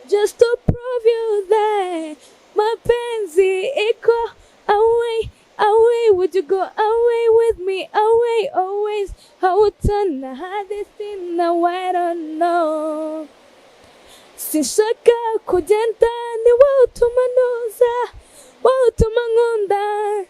Just to prove you that mapenzi iko away, away. Would you go away with me? Away, always. Hautana hadithi na I don't know. Sinshaka kugenda, ni wowe utuma ntuza, wowe utuma nkunda.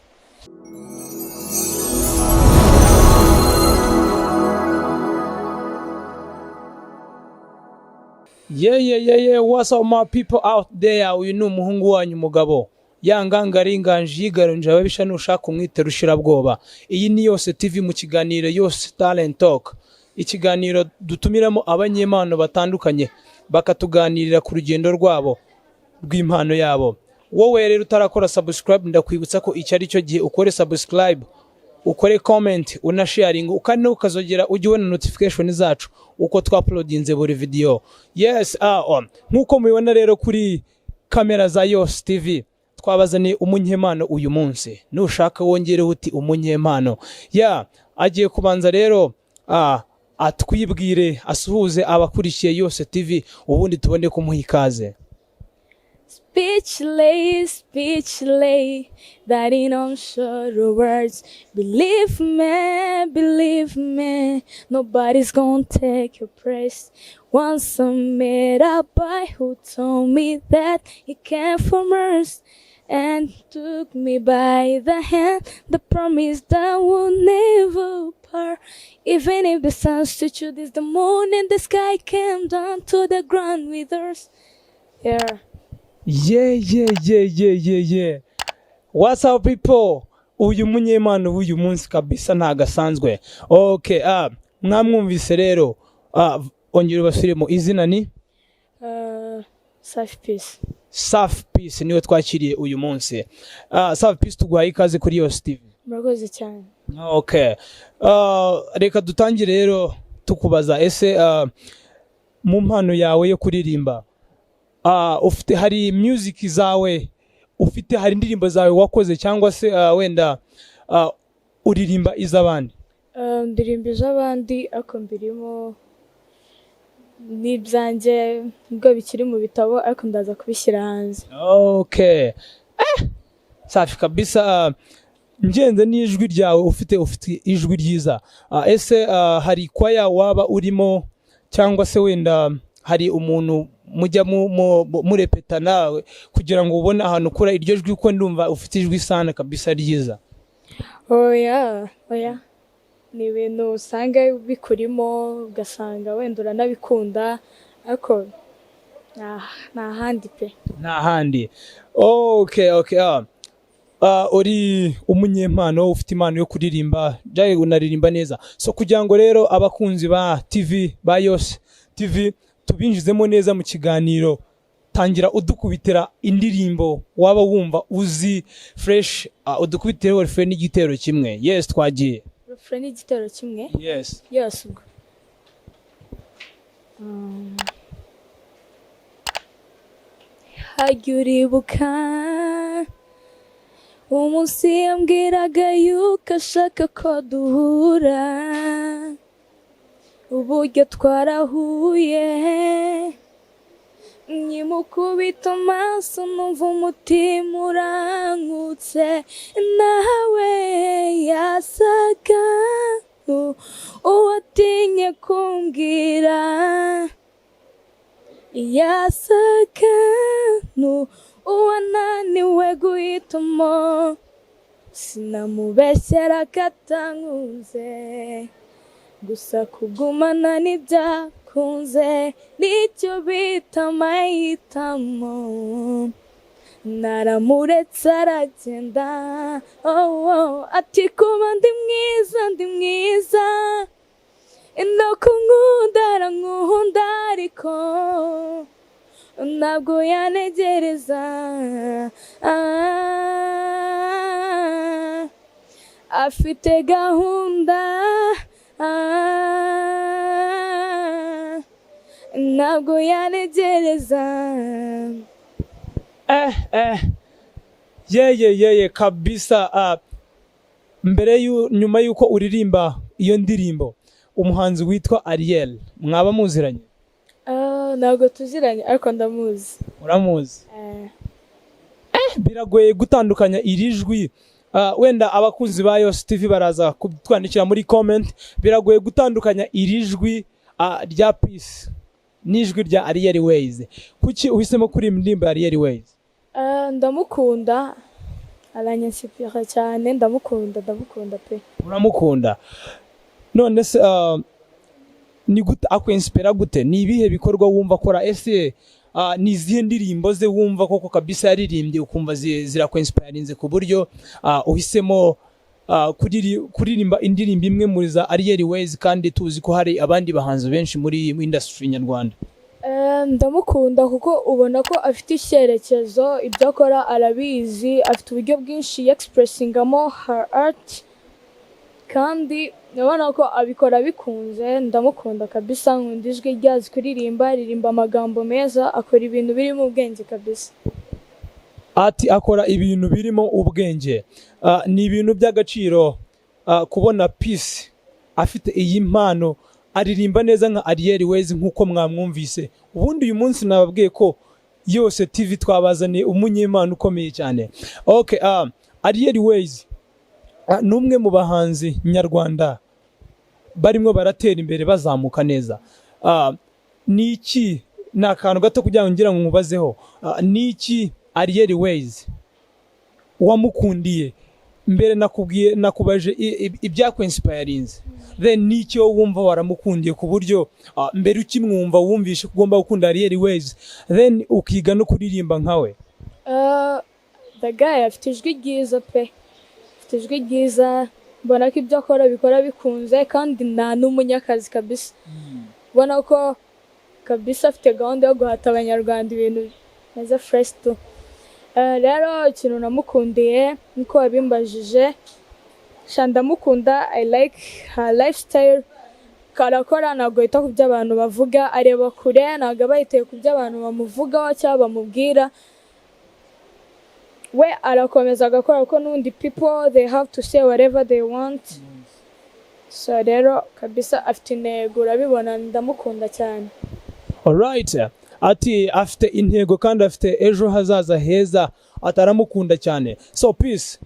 Yeah, what's up, my people out there? Uyu ni umuhungu wanyu, umugabo yangangari inganji yigarunje ababisha, nushaka umwite Rushirabwoba. Iyi ni Yose TV mu kiganiro Yose Talent Talk, ikiganiro dutumiramo abanyempano batandukanye bakatuganirira ku rugendo rwabo rw'impano yabo. Wowe rero utarakora subscribe, ndakwibutsa ko iki ari cyo gihe ukore subscribe, ukore comment, unasharinga, ukandi ukazogera, ujye ubona notification zacu uko twauploadinze buri video. Yes, oh. Nkuko mubibona rero kuri kamera za Yose TV, twabazaniye umunyempano uyu munsi. Nushaka wongereho uti umunyempano ya agiye kubanza rero atwibwire, asuhuze abakurikiye Yose TV, ubundi tubone kumuha ikaze. Speechless, speechless, that in on short words. Believe me, believe me, nobody's gonna take your place. Once I met a boy who told me that he came from Earth and took me by the hand, the promise that we'll never part. Even if the sun stood is the moon and the sky came down to the ground with us. Yeah. Yeah, what's up, people? Uyu munyempano w'uyu munsi kabisa ntago asanzwe. Okay, mwamwumvise rero. Ongera ubasubiremo, izina ni? Safi Peace. Safi Peace niwe twakiriye uyu munsi. Safi Peace, tuguhaye ikaze kuri Yose TV. Murakoze cyane. Okay, reka dutangire rero tukubaza: ese mu mpano yawe yo kuririmba, ufite, hari music zawe ufite, hari indirimbo zawe wakoze, cyangwa se wenda uririmba iz'abandi? Ndirimba iz'abandi, ariko mbirimo n'ibyanjye, nubwo bikiri mu bitabo, ariko ndaza kubishyira hanze. Okay, safi kabisa. Ngenze n'ijwi ryawe, ufite ijwi ryiza. Ese hari kwaya waba urimo, cyangwa se wenda hari umuntu mujya murepetana kugira ngo ubone ahantu ukura iryo jwi? Kuko ndumva ufite ijwi sana kabisa ryiza. Oya, oya, ni ibintu usanga bikurimo, ugasanga wenda uranabikunda, ariko nta handi pe. Nta handi. Okay. Uri umunyempano, ufite impano yo kuririmba, jaye unaririmba neza. So kugira ngo rero abakunzi ba TV, ba Yose TV, tubinjizemo neza mu kiganiro, tangira udukubitira indirimbo waba wumva uzi fresh, udukubitireho refrain n'igitero kimwe. Yes, twagiye. Refrain n'igitero kimwe? Yes. Yose ubwo. Hajya uribuka umunsi yambwiraga yuko ashaka ko duhura, uburyo twarahuye, nkimukubita amaso numva umutima urankutse, nawe yasaga uwatinye kumbwira, yasaga uwananiwe guhitamo, sinamubeshyera ko atankunze, gusa kugumana ntibyakunze, nicyo bita amahitamo, naramuretse aragenda. Oh, ati kuba ndi mwiza, ndi mwiza, no kunkunda arankunda, ariko ntabwo yanegereza. Afite gahunda. Ntabwo yanegereza. Yeye kabisa. Mbere yu nyuma yuko uririmba iyo ndirimbo, umuhanzi witwa Ariel mwaba muziranye? Ntabwo tuziranye, ariko ndamuzi. Uramuzi? Eh. Biragoye gutandukanya iri jwi. Wenda abakunzi ba Yose TV baraza kutwandikira muri comment. Biragoye gutandukanya iri jwi rya Peace n'ijwi rya Ariel Wayz. Kuki uhisemo kuririmba indirimbo ya Ariel Wayz? Ndamukunda, aranyinspira cyane, ndamukunda, ndamukunda pe. Uramukunda. None se ni gute akwinspira? Gute? Ni ibihe bikorwa wumva akora? Ese ni izihe ndirimbo ze wumva koko kabisa yaririmbye ukumva zirakwinspirinze ku buryo uhisemo kuririmba indirimbo imwe muri za Ariel Wayz, kandi tuzi ko hari abandi bahanzi benshi muri industry nyarwanda? Ndamukunda kuko ubona ko afite icyerekezo, ibyo akora arabizi, afite uburyo bwinshi yexpressingamo her art, kandi urabona ko abikora bikunze. Ndamukunda kabisa, nkunda ijwi rye, azi kuririmba, aririmba amagambo meza, akora ibintu birimo ubwenge kabisa. Ati akora ibintu birimo ubwenge. Ni ibintu by'agaciro kubona Peace afite iyi mpano, aririmba neza nka Ariel Wayz nk'uko mwamwumvise. Ubundi uyu munsi nababwiye ko Yose TV twabazaniye umunyempano ukomeye cyane. Okay, Ariel Wayz ni umwe mu bahanzi nyarwanda barimo baratera imbere, bazamuka neza. Ni iki, ni akantu gato kugira ngo ngira ngo nkubazeho, ni iki Ariel Wayz wamukundiye? Mbere nakubwiye, nakubaje ibyakwinspirinze, then ni icyo wumva waramukundiye ku buryo mbere ukimwumva wumvishe ko ugomba gukunda Ariel Wayz, then ukiga no kuririmba nkawe? The guy afite ijwi ryiza pe, afite ijwi ryiza, mbona ko ibyo akora bikora bikunze, kandi nta n'umunyakazi kabisa, ubona ko kabisa afite gahunda yo guhata Abanyarwanda ibintu meze fresh tu. Rero ikintu namukundiye nkuko wabimbajije, sha ndamukunda, I like her lifestyle. Karakora, ntabwo yita ku byo abantu bavuga, areba kure, ntabwo aba yitaye ku byo abantu bamuvugaho cyangwa bamubwira. We arakomeza agakora, kuko n'ubundi people, they have to say whatever they want. So rero kabisa afite intego, urabibona, ndamukunda cyane. Alright, ati afite intego kandi afite ejo hazaza heza, ataramukunda cyane. So Peace,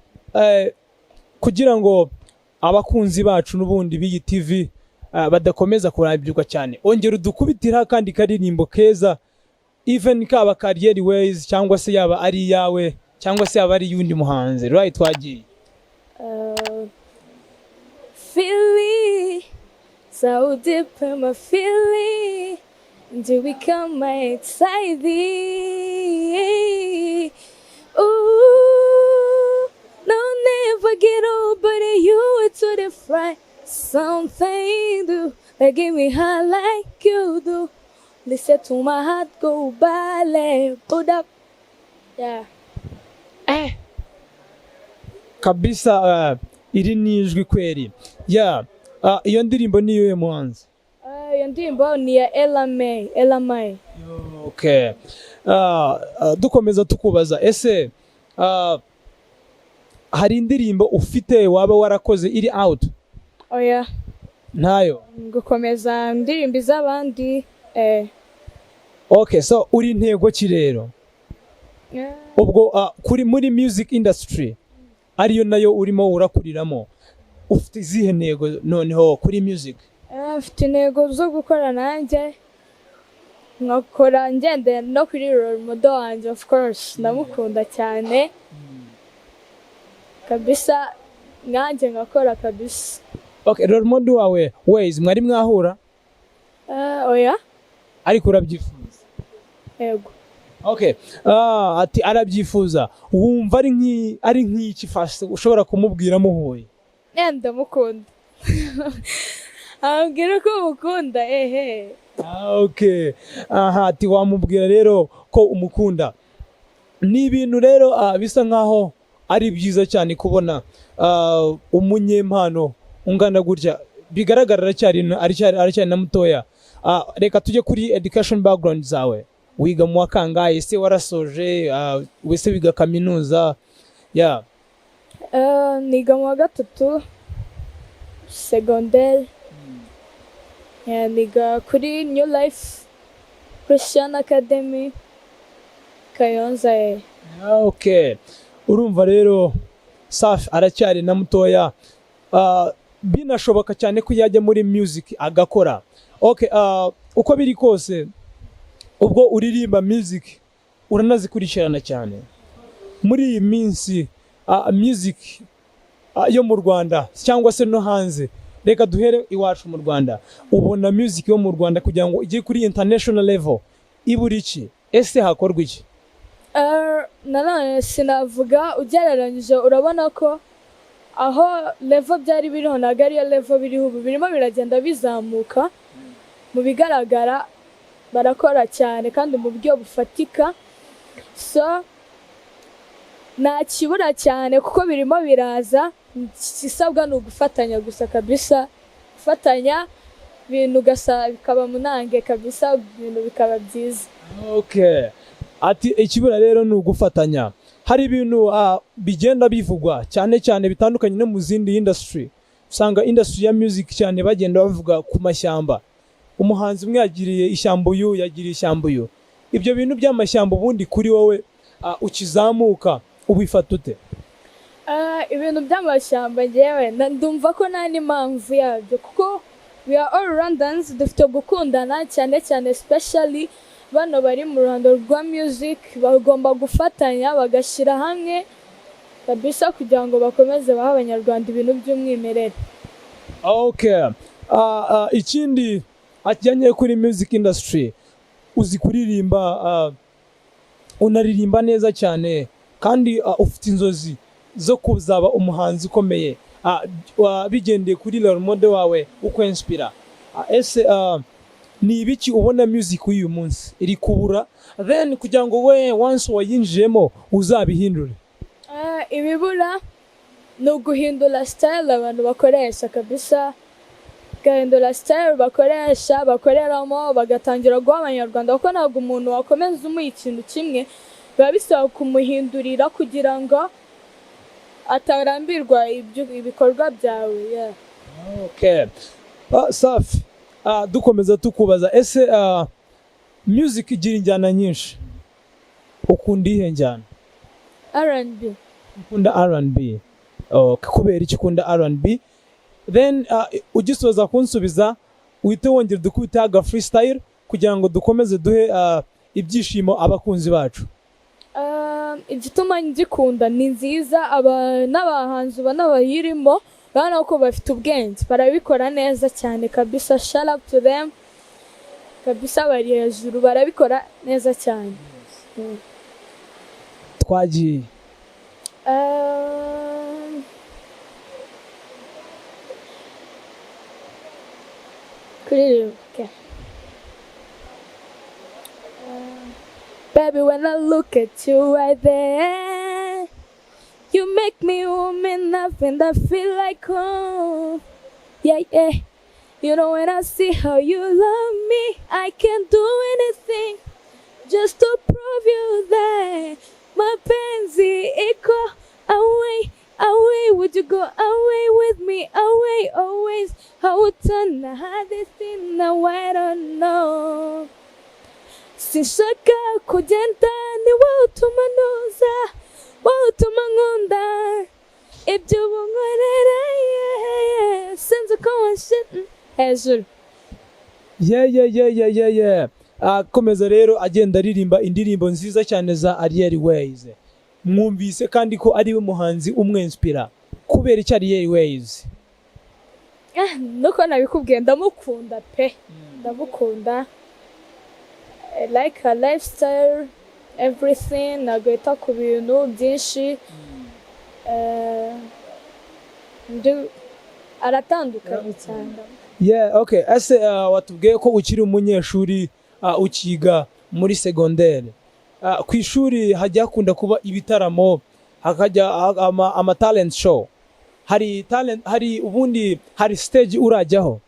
kugira ngo abakunzi bacu n'ubundi b'iyi TV badakomeza kurambirwa cyane, ongera udukubitira akandi karirimbo keza, even kaba ka Ariel Wayz cyangwa se yaba ari iyawe cyangwa se yaba ari iy'undi muhanzi. Right, twagiye. Feeling so deep in my feeling, do become my anxiety. Ooh, no, never get old, but you to the fry something do that give me high like you do. Listen to my heart go ballet, put up, yeah. Kabisa, iri ni ijwi kweri ya. Iyo ndirimbo ni iyihe muhanzi? Iyo ndirimbo ni iya Ella May, Ella May. Okay. Dukomeza tukubaza, ese hari indirimbo ufite waba warakoze iri out? Oya. Ntayo? Gukomeza indirimbo iz'abandi. Okay, so uri intego ki rero? Ubwo kuri muri music industry ariyo nayo urimo urakuriramo, ufite izihe ntego noneho kuri music? Mfite intego zo gukora nanjye, nkakora ngendeye no kuri role model wanjye, of course, ndamukunda cyane kabisa, nanjye ngakora kabisa. Okay, role model wawe Wayz mwari mwahura? Oya. Ariko urabyifuza? Yego. Okay, ati arabyifuza. Wumva ari nk'iki first ushobora kumubwira muhuye? Ndamukunda, ambwira ko mukunda ehe. Okay, aha ati wamubwira rero ko umukunda. Ni ibintu rero bisa nkaho ari byiza cyane kubona umunyempano ungana gutya, bigaragara aracyari na mutoya. Reka tujye kuri education background zawe. Wiga mu wa kangahe? Ese warasoje? Wese wiga kaminuza ya? Niga mu wa gatatu segonderi. Yeah, niga kuri New Life. Christian Academy Kayonza. Okay, urumva rero Safi aracyari na mutoya. Binashoboka cyane ko yajya muri music agakora. Okay, uko biri kose ubwo uririmba music uranazikurikirana cyane muri iyi minsi, music yo mu Rwanda cyangwa se no hanze. Reka duhere iwacu mu Rwanda. Ubona music yo mu Rwanda kugira ngo ijye kuri international level ibura iki? Ese hakorwa iki? Nanone sinavuga ugereranyije, urabona ko aho level byari biriho ntabwo ariyo level biriho ubu. Birimo biragenda bizamuka. Mu bigaragara barakora cyane kandi mu buryo bufatika, so nta kibura cyane kuko birimo biraza. Igisabwa ni ugufatanya gusa kabisa, gufatanya ibintu ugasa bikaba munange kabisa, ibintu bikaba byiza. Okay. Ati ikibura rero ni ugufatanya. Hari ibintu bigenda bivugwa cyane cyane bitandukanye no mu zindi industry. Usanga industry ya music cyane bagenda bavuga ku mashyamba. Umuhanzi umwe yagiriye ishyamba uyu, yagiriye ishyamba uyu. Ibyo bintu by'amashyamba ubundi kuri wowe ukizamuka ubifata ute? Ibintu by'amashyamba ngewe ndumva ko nta n'impamvu yabyo, kuko we are all Rwandans, dufite gukundana cyane cyane, especially bano bari mu ruhando rwa music bagomba gufatanya bagashyira hamwe kabisa kugira ngo bakomeze bahe Abanyarwanda ibintu by'umwimerere. Okay. Ikindi ajyanye kuri music industry, uzi kuririmba, unaririmba neza cyane kandi ufite inzozi zo kuzaba umuhanzi ukomeye, bigendeye kuri role model wawe uko inspira. Ese ni ibiki ubona music y'uyu munsi iri kubura, then kugira ngo we once wayinjiyemo uzabihindure? Ibibura ni uguhindura style abantu bakoresha kabisa, gahindura style bakoresha bakoreramo, bagatangira guha Abanyarwanda, kuko ntabwo umuntu wakomeza umuha ikintu kimwe, biba bisaba kumuhindurira kugira ngo atarambirwa ibikorwa byawe, yeah. Okay. Safi, dukomeza tukubaza, ese music igira injyana nyinshi, ukunda iyihe njyana? R&B. Ukunda R&B. Okay. Kubera iki ukunda R&B? Then ugisoza kunsubiza uhite wongera dukubite aga freestyle kugira ngo dukomeze duhe ibyishimo abakunzi bacu. Igituma ngikunda, ni nziza, aba n'abahanzi ubona bayirimo urabona ko bafite ubwenge, barabikora neza cyane kabisa. Shout out to them kabisa, bari hejuru, barabikora neza cyane. Twagiye. Kuririmba, okay. Baby, when I look at you right there, you make me woman up and I feel like home. Yeah. You know, when I see how you love me, I can do anything just to prove you that mapenzi iko away, away. Would you go away with me? Away, always. How would turn this thing now? I don't know. Sinshaka kugenda, ni wowe utuma ntuza, wowe utuma nkunda ibyo ubu nkorera, yeah. Sinzi uko wanshira hejuru. Yeah. Akomeza rero agenda aririmba indirimbo nziza cyane za Ariel Wayz. Mwumvise kandi ko ari we muhanzi umwinspira. Kubera icyo Ariel Wayz? Nuko nabikubwiye, ndamukunda pe, ndamukunda. I like her lifestyle, everything. Ntabwo yita ku bintu byinshi. Aratandukanye cyane. Yeah, okay. Ese watubwiye ko ukiri umunyeshuri, ukiga muri secondaire. Ku ishuri hajya hakunda kuba ibitaramo, hakajya ama talent show. Hari talent, hari ubundi hari stage urajyaho?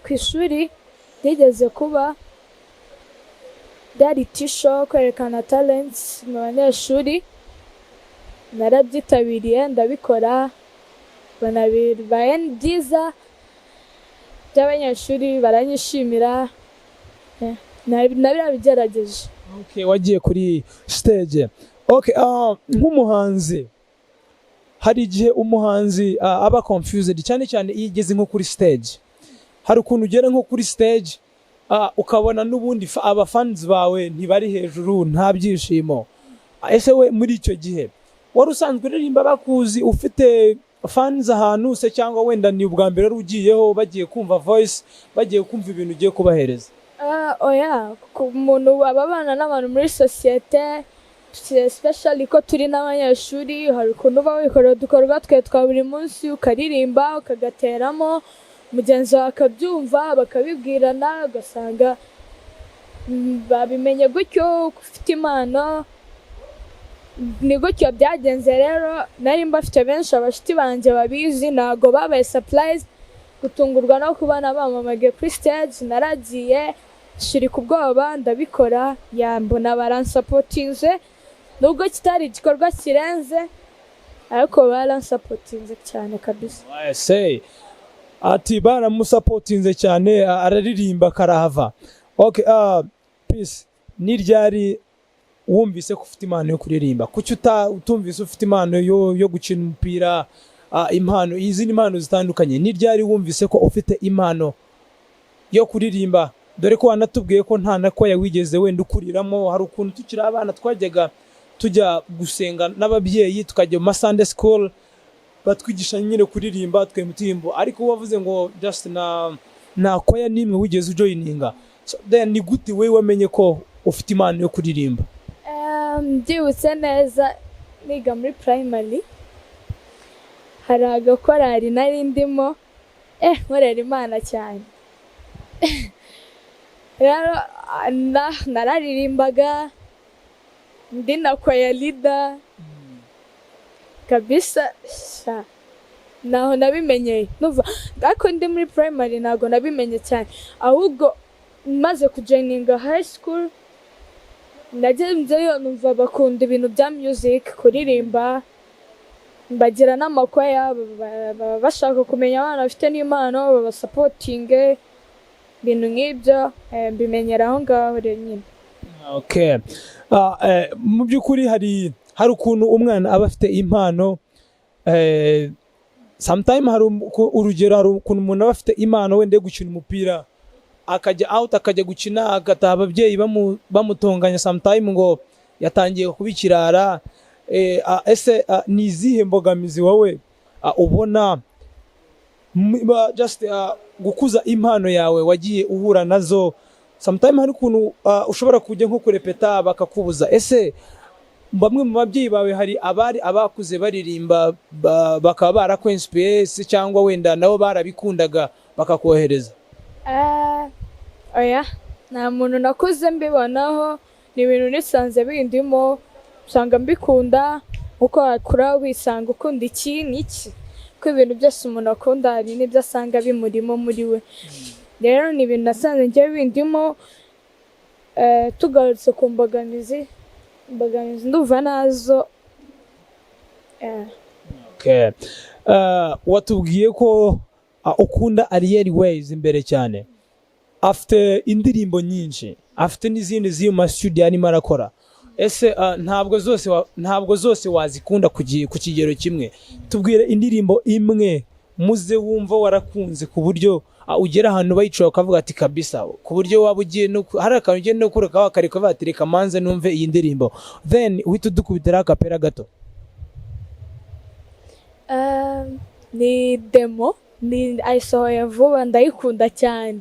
Ku ishuri ryigeze kuba reality show, kwerekana talents mu banyeshuri. Narabyitabiriye, ndabikora, mbona bibaye byiza by'abanyeshuri, baranyishimira. Nabigerageje. Okay, wagiye kuri stage. Okay, nk'umuhanzi hari igihe umuhanzi aba confused, cyane cyane iyo igeze nko kuri stage. Hari ukuntu ugera nko kuri stage, ukabona n'ubundi abafans bawe ntibari hejuru, nta byishimo. Ese we muri icyo gihe wari usanzwe uririmba, bakuzi, ufite fans ahantu se, cyangwa wenda ni ubwa mbere wari ugiyeho, bagiye kumva voice, bagiye kumva ibintu ugiye kubahereza? Ah, oya, ku muntu aba abana n'abantu muri sosiyete, especially ko turi n'abanyeshuri, hari ukuntu uba wikorera udukorwa twe twa buri munsi, ukaririmba, ukagateramo, mugenzi wawe akabyumva, bakabibwirana, ugasanga babimenye gutyo ko ufite impano. Ni gutyo byagenze rero. Nari mbafite benshi, abashuti banjye babizi, ntabwo babaye surprise gutungurwa no kubona bamamagaye kuri stage. Naragiye nshirika ubwoba, ndabikora, yambona baransupportinze, nubwo kitari igikorwa kirenze, ariko baransupportinze cyane kabisa. Ese ati baramusupportinze cyane, araririmba karahava. Okay, Peace, ni ryari wumvise ko ufite impano yo kuririmba? Kuki utumvise ufite impano yo gukina umupira, impano, izindi mpano zitandukanye? Ni ryari wumvise ko ufite impano yo kuririmba, dore ko wanatubwiye ko nta na kwaya wigeze wenda ukuriramo? Hari ukuntu tukiri abana twajyaga tujya gusenga n'ababyeyi, tukajya mu ma Sunday school, batwigisha nyine kuririmba twe mutirimbo, ariko wavuze ngo just na nta kwaya n'imwe wigeze ujoininga. So then ni gute we wamenye ko ufite impano yo kuririmba? Mbyibutse neza, niga muri primary, hari agakorari nari ndimo, nkorera Imana cyane. Rero nararirimbaga, ndi na choir leader kabisa. Sha, naho nabimenyeye. Numva ariko ndi muri primary ntabwo nabimenye cyane, ahubwo maze kujoininga high school, nagenzeyo numva bakunda ibintu bya music, kuririmba, bagira n'amakwaya, baba bashaka kumenya abana bafite n'impano babasupportinge, ibintu nk'ibyo. Mbimenyera aho ngaho rero nyine. Okay. Mu by'ukuri hari ukuntu umwana aba afite impano, sometime hari urugero, hari ukuntu umuntu aba afite impano wenda yo gukina umupira, akajya out, akajya gukina, agataha ababyeyi bamutonganya sometime ngo yatangiye kuba ikirara. Ese ni izihe mbogamizi wowe ubona just gukuza impano yawe wagiye uhura nazo? Sometime hari ukuntu ushobora kujya nko kurepeta bakakubuza. Ese bamwe mu babyeyi bawe hari abari abakuze baririmba, bakaba barakwinspiye se, cyangwa wenda nabo barabikundaga bakakohereza? Oya, nta muntu nakuze mbibonaho, ni ibintu nisanze bindimo, usanga mbikunda uko wakura wisanga ukunda iki n'iki, ko ibintu byose umuntu akunda hari n'ibyo asanga bimurimo muri we. Rero ni ibintu nasanze njyewe bindimo. Tugarutse ku mbogamizi, imbogamizi ndumva nazo. Okay. Watubwiye ko ukunda Ariel Wayz imbere cyane, afite indirimbo nyinshi, afite n'izindi ziri mu studio arimo arakora. Ese ntabwo zose wazikunda ku kigero kimwe? Tubwire indirimbo imwe muze wumva warakunze, ku buryo ugera ahantu bayicaye ukavuga ati kabisa, ku buryo waba ugiye no hari akantu ugiye no kureka wakareka ukavuga ati reka manze numve iyi ndirimbo, then uhita udukubitiraho akapera gato. Ni Demo, ni ayisohoye vuba, ndayikunda cyane.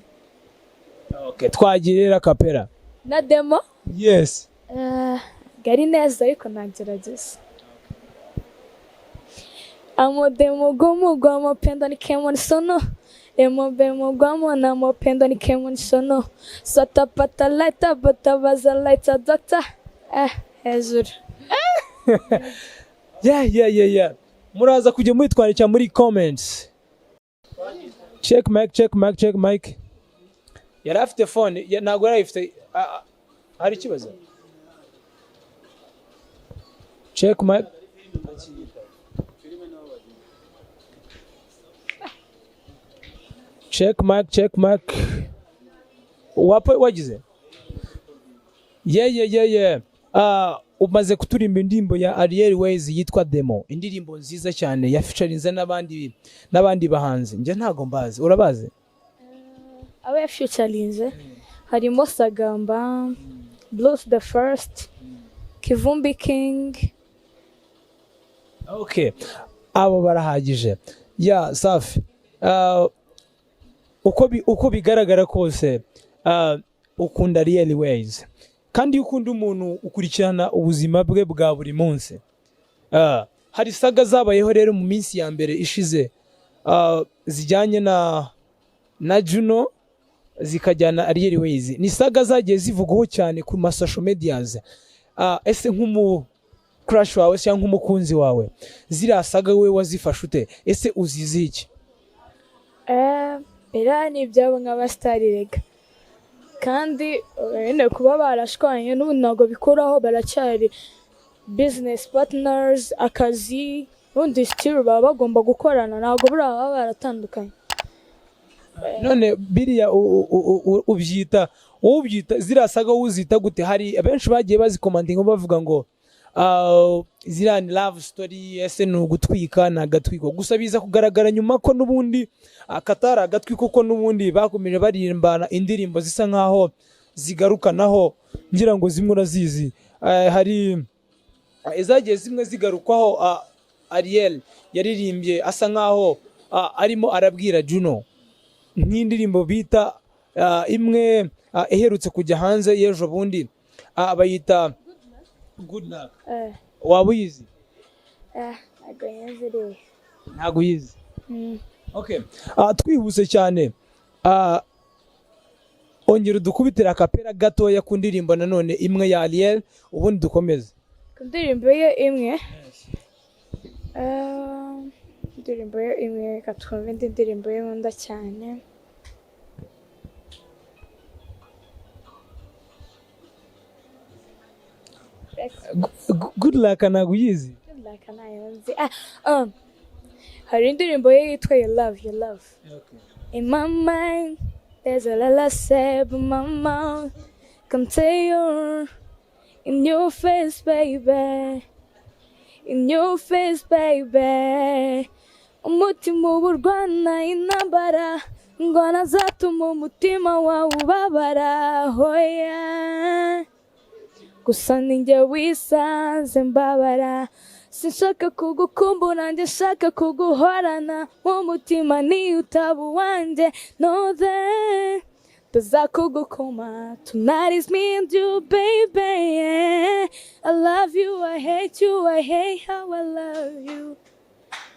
Okay, twagiye rero akapera. Na Demo? Yes. Gari neza, ariko nagerageza. Amodemo gumu gwamo pendo ni kemon sono emo bemo gwamo na mopendo ni kemon sono sata pata laita bata baza laita doctor, hejuru. Yeah, muraza kujya mwitwandikira muri comments. Check mic, check mic, check mic. Yari afite phone, ntabwo yari ayifite. Hari ikibazo. Check mic, check mic, check mic. Wapa wagize Yeah. Umaze kuturimba indirimbo ya Ariel Wayz yitwa Demo, indirimbo nziza cyane ya featurinze n'abandi bahanzi. Njye ntago mbazi, urabazi? Abo yafeaturinze harimo Sagamba, Bruce the First, Kivumbi King. Okay, abo barahagije. Ya safi. Uko bigaragara kose, ukunda Ariel Wayz, kandi iyo ukunda umuntu ukurikirana ubuzima bwe bwa buri munsi. Hari saga zabayeho rero mu minsi ya mbere ishize, zijyanye na Juno, zikajyana Ariel Wayz. Ni saga zagiye zivugwaho cyane ku ma social medias. Ese nk'umu crush wawe cyangwa nk'umukunzi wawe, ziriya saga we wazifashe ute? Ese uzizi iki? Biriya ni ibyabo nk'abasitari rega, kandi wenda kuba barashwanye n'ubu ntabwo bikuraho baracyari business partners. Akazi ubundi still baba bagomba gukorana, ntabwo buriya baba baratandukanye. None biriya ubyita, wowe ubyita, ziriya saga wowe uzita gute? Hari abenshi bagiye bazicommentinga bavuga ngo ziriya ni love story, ese ni ugutwika? Ni agatwiko? Gusa biza kugaragara nyuma ko n'ubundi katari agatwiko, ko n'ubundi bakomeje baririmbana indirimbo zisa nkaho zigarukanaho. Ngira ngo zimwe urazizi. Hari izagiye zimwe zigarukwaho, Ariel yaririmbye asa nkaho arimo arabwira Juno, nk'indirimbo bita imwe iherutse kujya hanze y'ejo bundi, bayita Good Luck. Waba uyizi? Ntabwo nyizi iriya. Ntabwo uyizi? Mm. Okay. Twihuse cyane, ongera udukubitire akapera gatoya ku ndirimbo nanone imwe ya Ariel, ubundi dukomeze. Ku ndirimbo ye imwe? Indirimbo ye imwe, reka twumve indi ndirimbo ye nkunda cyane. Good Luck ntabwo uyizi? Good Luck ntayo nzi. Hari indirimbo ye yitwa Your Love, Your Love. In my mind there's a lot I said, but my mouth can tell you. In your face, baby, in your face, baby. Umutima uba urwana intambara, ngwana zatuma umutima wawe ubabara, hoya. Gusa ninjye wisanze mbabara, sinshaka kugukumbura, njye nshaka kuguhorana mu mutima. Niyo utaba uwanjye, no then tuzakugukoma. Tonight is me and you, baby, yeah. I love you, I hate you, I hate how I love you.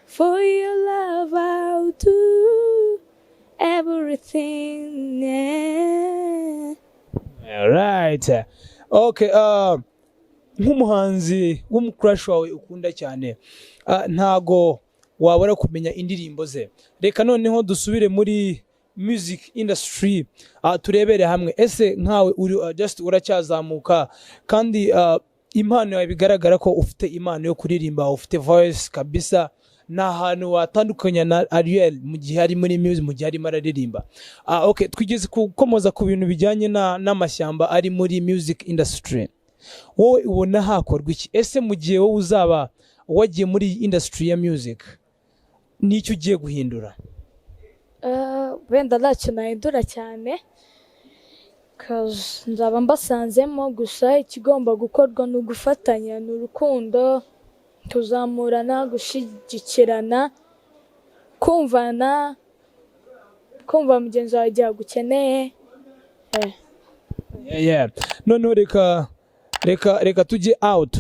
For your love I'll do everything, yeah. Alright. Okay, nk'umuhanzi w'umucrush wawe ukunda cyane, ntago wabura kumenya indirimbo ze. Reka noneho dusubire muri music industry, turebere hamwe. Ese nkawe uri just uracyazamuka, kandi impano yawe bigaragara ko ufite impano yo kuririmba, ufite voice kabisa, ni ahantu watandukanya na Ariel mu gihe ari muri music, mu gihe arimo araririmba. Okay, twigeze gukomoza ku bintu bijyanye n'amashyamba ari muri music industry. Wowe ubona hakorwa iki? Ese mu gihe wowe uzaba wagiye muri iyi industry ya music, n'icyo ugiye guhindura? Wenda ntacyo nahindura cyane, 'cause nzaba mbasanzemo. Gusa ikigomba gukorwa ni ugufatanya, ni urukundo, tuzamurana, gushyigikirana, kumvana, kumva mugenzi wawe igihe agukeneye. Yeah. Noneho reka tujye out,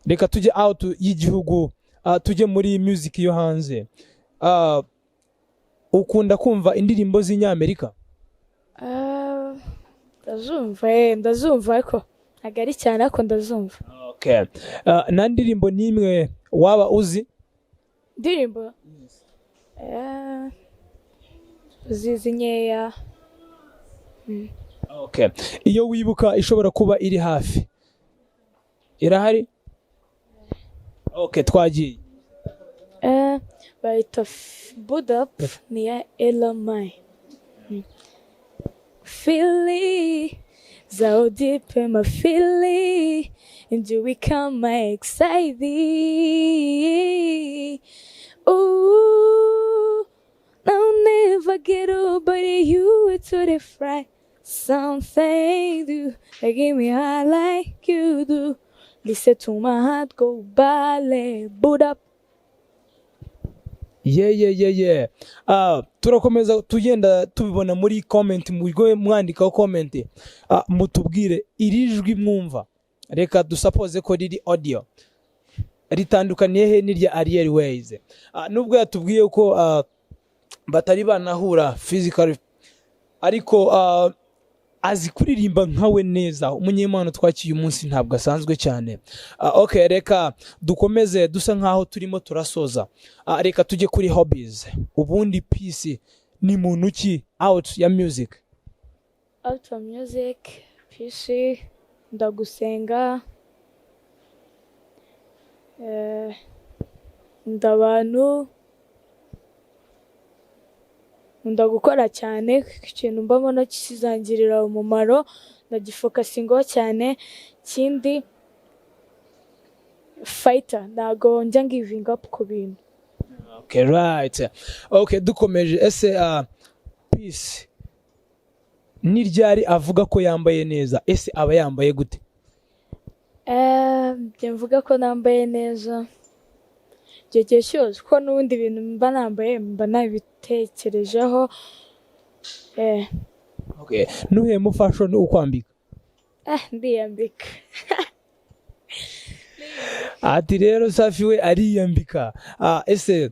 reka tujye out y'igihugu, tujye muri music yo hanze. Ukunda kumva indirimbo z'inyamerika? Ndazumva, ndazumva, ariko ntabwo ari cyane, ariko ndazumva. Okay. Nta ndirimbo n'imwe waba uzi? Indirimbo zizi nkeya. Okay. Iyo wibuka ishobora kuba iri hafi, irahari? Okay, twagiye. Bayita Boo'd Up, ni iya Ella Mai. Philly. So deep in my feeling, and you become my anxiety. Ooh, I'll never get over you to the fry. Something do that give me high like you do. Listen to my heart go ballet, boot up. Yeah. Turakomeza tugenda tubibona muri comment, mujye mwandikaho comment. Mutubwire iri jwi mwumva, reka dusapoze ko riri audio, ritandukaniye he n'irya Ariel Wayz? Nubwo yatubwiye ko batari banahura physically, ariko azi kuririmba nkawe neza. Umunyempano twakiye uyu munsi ntabwo asanzwe cyane. Okay, reka dukomeze dusa nkaho turimo turasoza. Reka tujye kuri hobbies. Ubundi Peace ni muntu ki out ya music? Out of music, Peace, ndagusenga, nkunda abantu, nkunda gukora cyane, ikintu mbamo kizangirira umumaro ndagifocusingaho cyane. Ikindi, fighter, ntago njya ngivinga up ku bintu. Okay, right, okay. Dukomeje, ese Peace ni ryari avuga ko yambaye neza? Ese aba yambaye gute? Njye mvuga ko nambaye neza igihe gihe cyose, kuko n'ubundi ibintu mba nambaye mba nabitekerejeho. Okay, nuhe mu fashion ukwambika? Ndiyambika. Ati rero Safi we ariyambika. Ese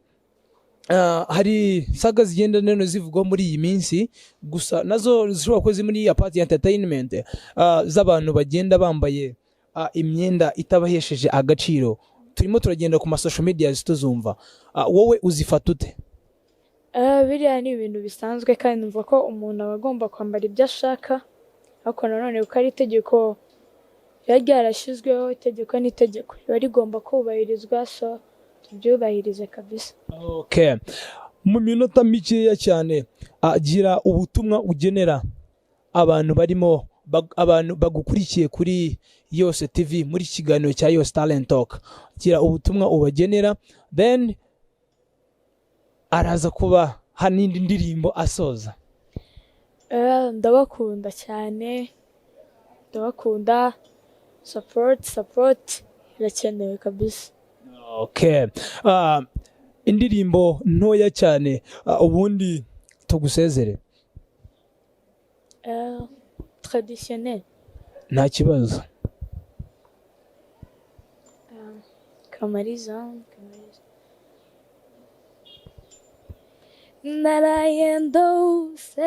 hari saga zigenda neno zivugwa muri iyi minsi, gusa nazo zishobora kuba ziri muri ya part ya entertainment, z'abantu bagenda bambaye imyenda itabahesheje agaciro? Turimo turagenda ku ma social media tuzumva. Wowe uzifata ute? Biriya ni ibintu bisanzwe, kandi numva ko umuntu aba agomba kwambara ibyo ashaka, ariko nanone kuko ari itegeko riba ryarashyizweho, itegeko ni itegeko, riba rigomba kubahirizwa, so tubyubahirize kabisa. Okay. Mu minota mikeya cyane, gira ubutumwa ugenera abantu barimo abantu bagukurikiye kuri Yose TV muri iki kiganiro cya Yose Talent Talk. Gira ubutumwa ubagenera, then araza kuba hari n'indi ndirimbo asoza. Ndabakunda cyane, ndabakunda. Support, support irakenewe kabisa. Okay. Indirimbo ntoya cyane, ubundi tugusezere. Traditionnel. Nta kibazo. Kamariza, Kamariza. Naraye ndose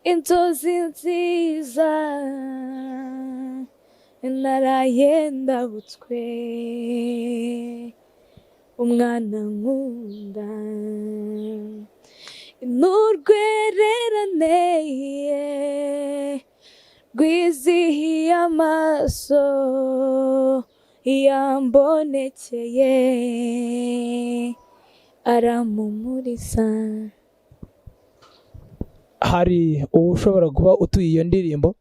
inzozi nziza, naraye ndabutswe umwana nkunda n'urwererane rwizihiye amaso yambonekeye aramumuriza. Hari ushobora kuba utuye iyo ndirimbo?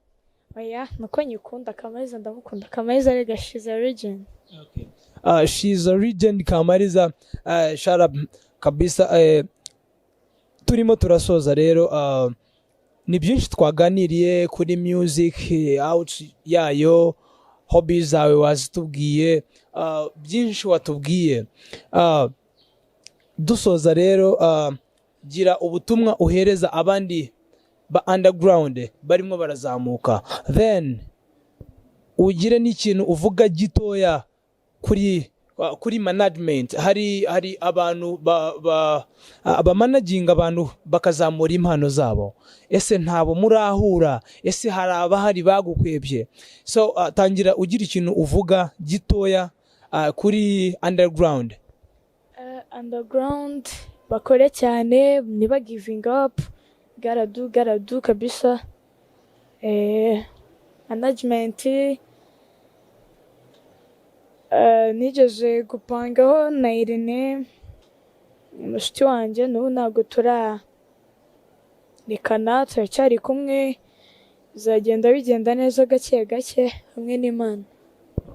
Oya, nuko nyikunda. Kamariza ndamukunda. Kamariza rega, she's a legend. She's a legend, Kamariza. Shut up kabisa. Turimo turasoza rero. Ni byinshi twaganiriye kuri music, out yayo, hobbies zawe wazitubwiye, byinshi watubwiye. Dusoza rero, gira ubutumwa uhereza abandi ba underground barimo barazamuka, then ugire n'ikintu uvuga gitoya kuri management. Hari abantu bamanaginga abantu bakazamura impano zabo. Ese ntabo murahura? Ese hari abahari bagukwebye? So tangira ugira ikintu uvuga gitoya kuri underground. Underground bakore cyane, niba giving up, gotta do, gotta do kabisa. Management, nigeze gupangaho na Irene umushuti wanjye, n'ubu ntabwo turarekana, turacyari kumwe. Bizagenda bigenda neza gake gake hamwe n'Imana.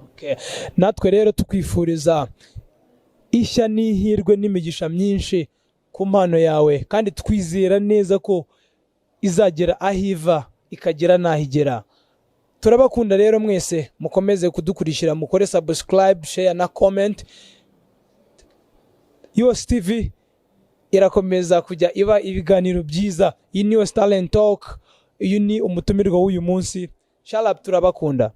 Okay. Natwe rero tukwifuriza ishya n'ihirwe n'imigisha myinshi ku mpano yawe, kandi twizera neza ko izagera aho iva ikagera n'aho igera. Turabakunda rero mwese, mukomeze kudukurikira, mukore subscribe, share na comment. Yose TV irakomeza kujya iba ibiganiro byiza. Iyi ni Yose Talent Talk, uyu ni umutumirwa w'uyu munsi. Shalap, turabakunda.